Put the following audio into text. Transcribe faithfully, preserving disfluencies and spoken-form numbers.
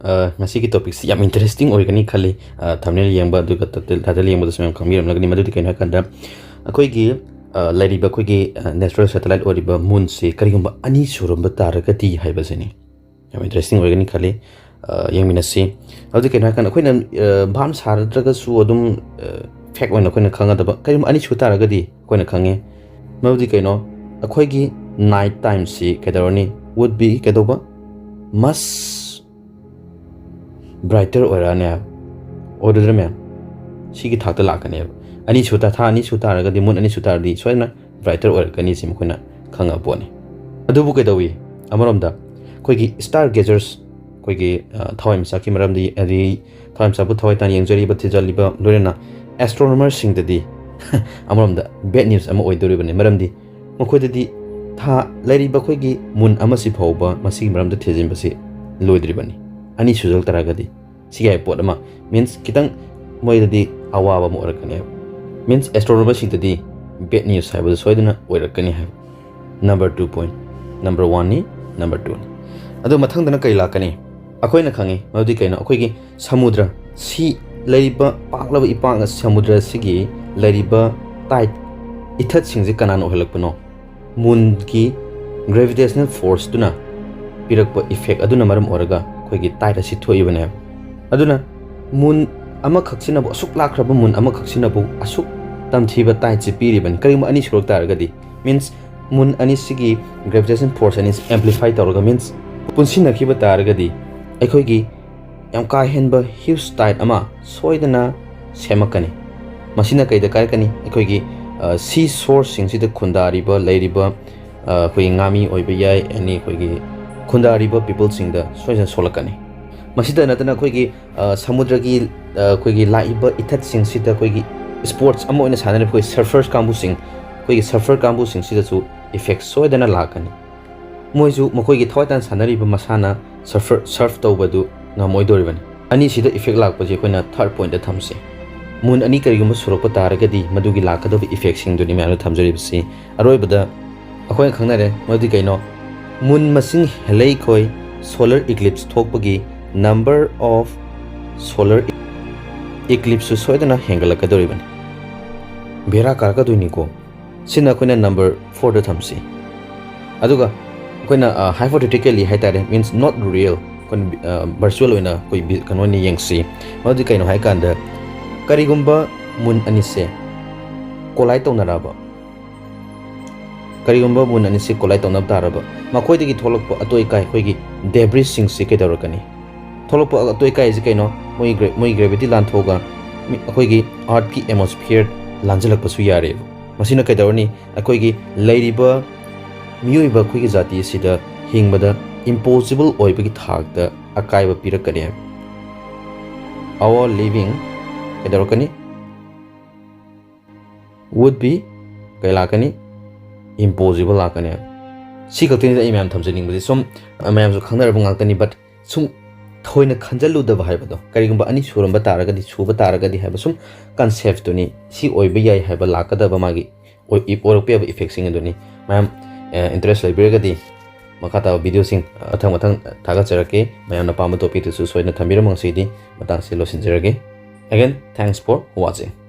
ꯑ, ꯉꯁꯤꯒꯤ ꯇꯣꯄꯤꯛꯁꯤ ꯌꯥꯝ ꯏꯟꯇꯔꯦꯁꯇꯤꯡ ꯑꯣꯏꯒꯅꯤ ꯈꯜꯂꯤ꯫ ꯑ, ꯊꯝꯅꯦꯜ ꯌꯦꯡꯕ ꯑꯗꯨꯒ ꯇꯥꯏꯇꯜ ꯌꯦꯡꯕꯗꯁꯨ ꯌꯥꯝ ꯈꯪꯕꯤꯔꯝꯂꯒꯅꯤ꯫ ꯃꯗꯨꯗꯤ ꯀꯩꯅꯣ ꯍꯥꯏꯀꯥꯟꯗ, ꯑꯩꯈꯣꯏꯒꯤ, ꯑ, ꯂꯩꯔꯤꯕ ꯑꯩꯈꯣꯏꯒꯤ, ꯑ, natural satellite ꯑꯣꯏꯔꯤꯕ ꯃꯨꯟꯁꯤ ꯀꯔꯤꯒꯨꯝꯕ ꯑꯅꯤ ꯁꯨꯔꯝꯕ ꯇꯥꯔꯒꯗꯤ ꯍꯥꯏꯕꯁꯤꯅꯤ꯫ ꯌꯥꯝ ꯏꯟꯇꯔꯦꯁꯇꯤꯡ ꯑꯣꯏꯒꯅꯤ ꯈꯜꯂꯤ꯫ ꯑ, ꯌꯦꯡꯃꯤꯟꯅꯁꯤ꯫ ꯑꯗꯨꯗꯤ ꯀꯩꯅꯣ ꯍꯥꯏꯀꯥꯟꯗ, ꯑꯩꯈꯣꯏꯅ, ꯑ, ꯚꯥꯞ ꯁꯥꯔꯗ꯭ꯔꯒꯁꯨ ꯑꯗꯨꯝ, ꯑ, ꯐꯦꯛ ꯑꯣꯏꯅ ꯑꯩꯈꯣꯏꯅ ꯈꯪꯒꯗꯕ, ꯀꯔꯤꯒꯨꯝꯕ ꯑꯅꯤ ꯁꯨ ꯇꯥꯔꯒꯗꯤ ꯑꯩꯈꯣꯏꯅ ꯈꯪꯉꯦ꯫ ꯃꯗꯨꯗꯤ ꯀꯩꯅꯣ? ꯑꯩꯈꯣꯏꯒꯤ night timeꯁꯤ ꯀꯩꯗꯧꯔꯅꯤ? Would be ꯀꯩꯗꯧꯕ? Much brighter ꯑꯣꯏꯔꯛꯑꯅꯦꯕ꯫ ꯑꯣꯏꯔꯣꯏꯗ꯭ꯔꯥ ꯃꯌꯥꯝ? ꯁꯤꯒꯤ ꯊꯥꯛꯇ ꯂꯥꯛꯀꯅꯦꯕ꯫ ꯑꯅꯤ ꯁꯨ ꯇꯥ-, ꯊꯥ ꯑꯅꯤ ꯁꯨ ꯇꯥꯔꯒꯗꯤ, ꯃꯨꯟ ꯑꯅꯤ ꯁꯨ ꯇꯥꯔꯗꯤ ꯁꯣꯏꯗꯅ ꯕ꯭ꯔꯥꯏꯇꯔ ꯑꯣꯏꯔꯛꯀꯅꯤ, ꯁꯤ ꯃꯈꯣꯏꯅ ꯈꯪꯉꯕ ꯄꯣꯠꯅꯤ꯫ ꯑꯗꯨꯕꯨ ꯀꯩꯗꯧꯏ? ꯑꯃꯔꯣꯝꯗ ꯑꯩꯈꯣꯏꯒꯤ ꯁ꯭ꯇꯥꯔ ꯒꯦꯖꯔꯁ, ꯑꯩꯈꯣꯏꯒꯤ, ꯑ, ꯊꯋꯥꯏꯃꯤꯆꯥꯛꯀꯤ ꯃꯔꯝꯗꯤ, ꯍꯥꯏꯗꯤ ꯊꯋꯥꯏꯃꯤꯆꯥꯛꯄꯨ ꯊꯋꯥꯏ ꯇꯥꯅ ꯌꯦꯡꯖꯔꯤꯕ, ꯊꯤꯖꯜꯂꯤꯕ, ꯂꯣꯏꯅꯅ ꯑꯦꯁꯇ꯭ꯔꯣꯅꯣꯃꯔꯁꯤꯡꯗꯗꯤ ꯑꯃꯔꯣꯝꯗ ꯕꯦꯗ ꯅ꯭ꯌꯨꯁ ꯑꯃ ꯑꯣꯏꯗꯣꯔꯤꯕꯅꯤ꯫ ꯃꯔꯝꯗꯤ ꯃꯈꯣꯏꯗꯗꯤ ꯊꯥ ꯂꯩꯔꯤꯕ ꯑꯩꯈꯣꯏꯒꯤ ꯃꯨꯟ ꯑꯃꯁꯤ ꯐꯥꯎꯕ ꯃꯁꯤꯒꯤ ꯃꯔꯝꯗ ꯊꯤꯖꯤꯟꯕꯁꯤ ꯂꯣꯏꯗ꯭ꯔꯤꯕꯅꯤ, ꯑꯅꯤ ꯁꯨꯖꯜ ꯇꯥꯔꯒꯗꯤ꯫ ꯁꯤꯒꯤ ꯍꯥꯏꯕ ꯄꯣꯠ ꯑꯃ, ꯃꯤꯟꯁ, ꯈꯤꯇꯪ ꯃꯣꯏꯗꯗꯤ ꯑꯋꯥꯕ ꯑꯃ ꯑꯣꯏꯔꯛꯀꯅꯦꯕ꯫ ꯃꯤꯟꯁ, ꯑꯦꯁꯇ꯭ꯔꯣꯅꯣꯃꯔꯁꯤꯡꯗꯗꯤ ꯕꯦꯗ ꯅ꯭ꯌꯨꯁ ꯍꯥꯏꯕꯗꯨ ꯁꯣꯏꯗꯅ ꯑꯣꯏꯔꯛꯀꯅꯤ ꯍꯥꯏꯕ꯫ Number two point, number oneꯅꯤ, number twoꯅꯤ꯫ ꯑꯗꯨ ꯃꯊꯪꯗꯅ ꯀꯔꯤ ꯂꯥꯛꯀꯅꯤ? ꯑꯩꯈꯣꯏꯅ ꯈꯪꯉꯤ, ꯃꯗꯨꯗꯤ ꯀꯩꯅꯣ? ꯑꯩꯈꯣꯏꯒꯤ ꯁꯃꯨꯗ꯭ꯔ, ꯁꯤ ꯂꯩꯔꯤꯕ ꯄꯥꯛꯂꯕ ꯏꯄꯥꯛ ꯁꯃꯨꯗ꯭ꯔ ꯑꯁꯤꯒꯤ ꯂꯩꯔꯤꯕ ꯇꯥꯏꯠ, ꯏꯊꯠꯁꯤꯡꯁꯦ ꯀꯅꯥꯅ ꯑꯣꯏꯍꯜꯂꯛꯄꯅꯣ? ꯃꯨꯟꯒꯤ ꯒ꯭ꯔꯦꯚꯤꯇꯦꯁꯅꯦꯜ ꯐꯣꯔꯁꯇꯨꯅ ꯄꯤꯔꯛꯄ ꯏꯐꯦꯛ ꯑꯗꯨꯅ ꯃꯔꯝ ꯑꯣꯏꯔꯒ ꯑꯩꯈꯣꯏꯒꯤ ꯇꯥꯏꯠ ꯑꯁꯤ ꯊꯣꯛꯏꯕꯅꯦꯕ꯫ ꯑꯗꯨꯅ ꯃꯨꯟ ꯑꯃꯈꯛꯁꯤꯅꯕꯨ, ꯑꯁꯨꯛ ꯂꯥꯛꯈ꯭ꯔꯕ ꯃꯨꯟ ꯑꯃꯈꯛꯁꯤꯅꯕꯨ ꯑꯁꯨꯛ ꯇꯝꯊꯤꯕ ꯇꯥꯏꯠꯁꯤ ꯄꯤꯔꯤꯕꯅꯤ꯫ ꯀꯔꯤꯒꯨꯝꯕ ꯑꯅꯤ ꯁꯨꯔꯛ ꯇꯥꯔꯒꯗꯤ, ꯃꯤꯟꯁ, ꯃꯨꯟ ꯑꯅꯤꯁꯤꯒꯤ ꯒ꯭ꯔꯦꯚꯤꯇꯦꯁꯟ ꯐꯣꯔꯁ ꯑꯅꯤꯁꯤ ꯑꯦꯝꯄ꯭ꯂꯤꯐꯥꯏ ꯇꯧꯔꯒ, ꯃꯤꯟꯁ, ꯄꯨꯟꯁꯤꯟꯅꯈꯤꯕ ꯇꯥꯔꯒꯗꯤ, ꯑꯩꯈꯣꯏꯒꯤ ꯌꯥꯝ ꯀꯥ ꯍꯦꯟꯕ ꯍ꯭ꯌꯨꯖ ꯇꯥꯏꯠ ꯑꯃ ꯁꯣꯏꯗꯅ ꯁꯦꯝꯃꯛꯀꯅꯤ꯫ ꯃꯁꯤꯅ ꯀꯩꯗ ꯀꯥꯏꯔꯛꯀꯅꯤ? ꯑꯩꯈꯣꯏꯒꯤ, ꯑ, ꯁꯤ ꯁꯣꯔꯁꯁꯤꯡꯁꯤꯗ ꯈꯨꯟꯗꯥꯔꯤꯕ, ꯂꯩꯔꯤꯕ, ꯑ, ꯑꯩꯈꯣꯏꯒꯤ ꯉꯥꯃꯤ ꯑꯣꯏꯕ ꯌꯥꯏ, ꯑꯦꯅꯤ ꯑꯩꯈꯣꯏꯒꯤ ꯈꯨꯟꯗꯥꯔꯤꯕ ꯄꯤꯄꯜꯁꯤꯡꯗ ꯁꯣꯏꯗꯅ ꯁꯣꯛꯂꯛꯀꯅꯤ꯫ ꯃꯁꯤꯗ ꯅꯠꯇꯅ ꯑꯩꯈꯣꯏꯒꯤ, ꯑ, ꯁꯃꯨꯗ꯭ꯔꯒꯤ, ꯑ, ꯑꯩꯈꯣꯏꯒꯤ ꯂꯥꯛꯏꯕ ꯏꯊꯠꯁꯤꯡꯁꯤꯗ ꯑꯩꯈꯣꯏꯒꯤ ꯁ꯭ꯄꯣꯔꯠꯁ ꯑꯃ ꯑꯣꯏꯅ ꯁꯥꯟꯅꯔꯤꯕ ꯑꯩꯈꯣꯏ ꯁꯔꯐꯔꯁ ꯀꯥꯡꯕꯨꯁꯤꯡ, ꯑꯩꯈꯣꯏꯒꯤ ꯁꯔꯐꯔ ꯀꯥꯡꯕꯨꯁꯤꯡꯁꯤꯗꯁꯨ ꯏꯐꯦꯛ ꯁꯣꯏꯗꯅ ꯂꯥꯛꯀꯅꯤ꯫ ꯃꯣꯏꯁꯨ ꯃꯈꯣꯏꯒꯤ ꯊꯋꯥꯏ ꯇꯥꯅ ꯁꯥꯟꯅꯔꯤꯕ ꯃꯁꯥꯟꯅ ꯁꯔꯐꯔ, ꯁꯔꯐ ꯇꯧꯕꯗꯨ ꯉꯝꯃꯣꯏꯗꯣꯔꯤꯕꯅꯤ꯫ ꯑꯅꯤꯁꯤꯗ ꯏꯐꯦꯛ ꯂꯥꯛꯄꯁꯦ ꯑꯩꯈꯣꯏꯅ ꯊꯥꯔꯠ ꯄꯣꯏꯟꯠꯇ ꯊꯝꯁꯤ꯫ ꯃꯨꯟ ꯑꯅꯤ ꯀꯔꯤꯒꯨꯝꯕ ꯁꯨꯔꯛꯄ ꯇꯥꯔꯒꯗꯤ ꯃꯗꯨꯒꯤ ꯂꯥꯛꯀꯗꯕ ꯏꯐꯦꯛꯁꯤꯡꯗꯨꯅꯤ ꯃꯌꯥꯝꯅ ꯊꯝꯖꯔꯤꯕꯁꯤ꯫ ꯑꯔꯣꯏꯕꯗ ꯑꯩꯈꯣꯏꯅ ꯈꯪꯅꯔꯦ, ꯃꯗꯨꯗꯤ ꯀꯩꯅꯣ? ꯃꯨꯟ ꯃꯁꯤꯡ ꯍꯦꯜꯂꯛꯏꯈꯣꯏ ꯁꯣꯂꯔ ꯏꯀ꯭ꯂꯤꯞꯁ ꯊꯣꯛꯄꯒꯤ number of solar eclipseꯁꯨ ꯁꯣꯏꯗꯅ ꯍꯦꯟꯒꯠꯂꯛꯀꯗꯧꯔꯤꯕꯅꯤ꯫ ꯕꯦꯔꯥ ꯀꯥꯔꯛꯀꯗꯣꯏꯅꯤꯀꯣ꯫ ꯁꯤꯅ ꯑꯩꯈꯣꯏꯅ ꯅꯝꯕꯔ ꯐꯣꯔꯗ ꯊꯝꯁꯤ꯫ ꯑꯗꯨꯒ ꯑꯩꯈꯣꯏꯅ ꯍꯥꯏꯄꯣꯊꯦꯇꯤꯀꯦꯂꯤ ꯍꯥꯏ ꯇꯥꯔꯦ, means not real, ꯑꯩꯈꯣꯏꯅ ꯚꯔꯆꯨꯋꯦꯜ ꯑꯣꯏꯅ ꯑꯩꯈꯣꯏ ꯕꯤ- ꯀꯩꯅꯣ ꯑꯣꯏꯅ ꯌꯦꯡꯁꯤ꯫ ꯃꯗꯨꯗꯤ ꯀꯩꯅꯣ ꯍꯥꯏ ꯀꯥꯟꯗ, ꯀꯔꯤꯒꯨꯝꯕ ꯃꯨꯟ ꯑꯅꯤꯁꯦ ꯀꯣꯂꯥꯏꯠ ꯇꯧꯅꯔꯕ, ꯀꯔꯤꯒꯨꯝꯕ ꯃꯨꯟ ꯑꯅꯤꯁꯦ ꯀꯣꯂꯥꯏꯠ ꯇꯧꯅꯕ ꯇꯥꯔꯕ, ꯃꯈꯣꯏꯗꯒꯤ ꯊꯣꯛꯂꯛꯄ ꯑꯇꯣꯏ ꯑꯀꯥꯏ, ꯑꯩꯈꯣꯏꯒꯤ ꯗꯦꯕ꯭ꯔꯤꯁꯁꯤꯡꯁꯤ ꯀꯩꯗꯧꯔꯛꯀꯅꯤ? ꯊꯣꯛꯂꯛꯄ ꯑꯇꯣꯏ ꯑꯀꯥꯏ ꯑꯁꯤ ꯀꯩꯅꯣ? ꯃꯣꯏ ꯒ꯭ꯔꯦ- ꯃꯣꯏ ꯒ꯭ꯔꯦꯚꯤꯇꯤ ꯂꯥꯟꯊꯣꯛꯑꯒ ꯃꯤ- ꯑꯩꯈꯣꯏꯒꯤ ꯑꯥꯔꯠꯀꯤ ꯑꯦꯠꯃꯣꯁꯐꯤꯌꯔ ꯂꯥꯟꯖꯜꯂꯛꯄꯁꯨ ꯌꯥꯔꯦꯕ꯫ ꯃꯁꯤꯅ ꯀꯩꯗꯧꯔꯅꯤ? ꯑꯩꯈꯣꯏꯒꯤ ꯂꯩꯔꯤꯕ ꯃꯤꯑꯣꯏꯕ ꯑꯩꯈꯣꯏꯒꯤ ꯖꯥꯇꯤ ꯑꯁꯤꯗ ꯍꯤꯡꯕꯗ ꯏꯝꯄꯣꯁꯤꯕꯜ ꯑꯣꯏꯕꯒꯤ ꯊꯥꯛꯇ ꯑꯀꯥꯏꯕ ꯄꯤꯔꯛꯀꯅꯤ ꯍꯥꯏꯕ꯫ Our living ꯀꯩꯗꯧꯔꯛꯀꯅꯤ? Would be ꯀꯩ ꯂꯥꯛꯀꯅꯤ? Impossible ꯂꯥꯛꯀꯅꯤ ꯍꯥꯏꯕ꯫ ꯁꯤ ꯈꯛꯇꯅꯤꯗ ꯑꯩ ꯃꯌꯥꯝ ꯊꯝꯖꯅꯤꯡꯕꯁꯦ꯫ ꯁꯨꯝ ꯃꯌꯥꯝꯁꯨ ꯈꯪꯅꯔꯕ ꯉꯥꯛꯇꯅꯤ, but ꯁꯨꯝ ꯊꯣꯏꯅ ꯈꯟꯖꯜꯂꯨꯗꯕ ꯍꯥꯏꯕꯗꯣ, ꯀꯔꯤꯒꯨꯝꯕ ꯑꯅꯤ ꯁꯨꯔꯝꯕ ꯇꯥꯔꯒꯗꯤ, ꯁꯨꯕ ꯇꯥꯔꯒꯗꯤ ꯍꯥꯏꯕ ꯁꯨꯝ ꯀꯟꯁꯦꯞꯇꯨꯅꯤ꯫ ꯁꯤ ꯑꯣꯏꯕ ꯌꯥꯏ ꯍꯥꯏꯕ ꯂꯥꯛꯀꯗꯕ ꯃꯥꯒꯤ ꯑꯣꯏ- ꯑꯣꯏꯔꯛꯄ ꯌꯥꯕ ꯏꯐꯦꯛꯁꯤꯡ ꯑꯗꯨꯅꯤ꯫ ꯃꯌꯥꯝ ꯏꯟꯇꯔꯦꯁ ꯂꯩꯕꯤꯔꯒꯗꯤ ꯃꯈꯥ ꯇꯥꯕ ꯚꯤꯗꯤꯑꯣꯁꯤꯡ ꯃꯊꯪ ꯃꯊꯪ ꯊꯥꯒꯠꯆꯔꯛꯀꯦ꯫ ꯃꯌꯥꯝꯅ ꯄꯥꯝꯕ ꯇꯣꯄꯤꯛꯇꯨꯁꯨ ꯁꯣꯏꯗꯅ ꯊꯝꯕꯤꯔꯝꯃꯣ꯫ ꯉꯁꯤꯗꯤ ꯃꯇꯥꯡꯁꯤ ꯂꯣꯏꯁꯤꯟꯖꯔꯒꯦ꯫ Again, thanks for watching.